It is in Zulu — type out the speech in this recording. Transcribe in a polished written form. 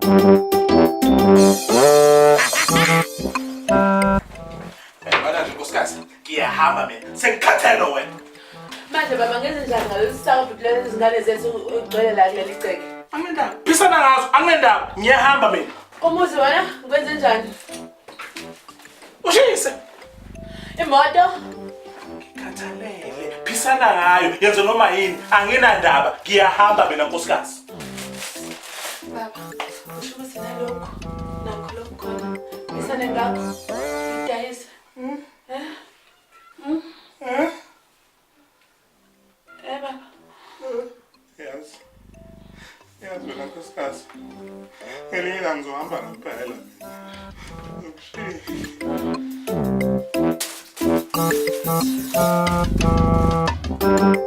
Yabona nje nkosikazi, ngiyahamba mina. Sengikhathele wena. Manje baba ngenze njani ngalolu saka bhuti lezi zingane zethu ugcwele la kuleli gceke? Anginendaba. Phisana ngazo, anginendaba. Ngiyahamba mina. Umuzi wena ngikwenze njani? Ushise. Imoto? Ngikhathalele. Phisana ngayo, yenze noma yini. Anginandaba. Ngiyahamba mina nkosikazi. Baba, usho ukuthi nalokhu nakho lokhu khona. Phisane ngakho. Idayisa. Eh? Eh? Eh baba. Yazi. Yazi wena nkosikazi. Ngelinye ilanga ngizohamba ngempela. Ngizokushiya.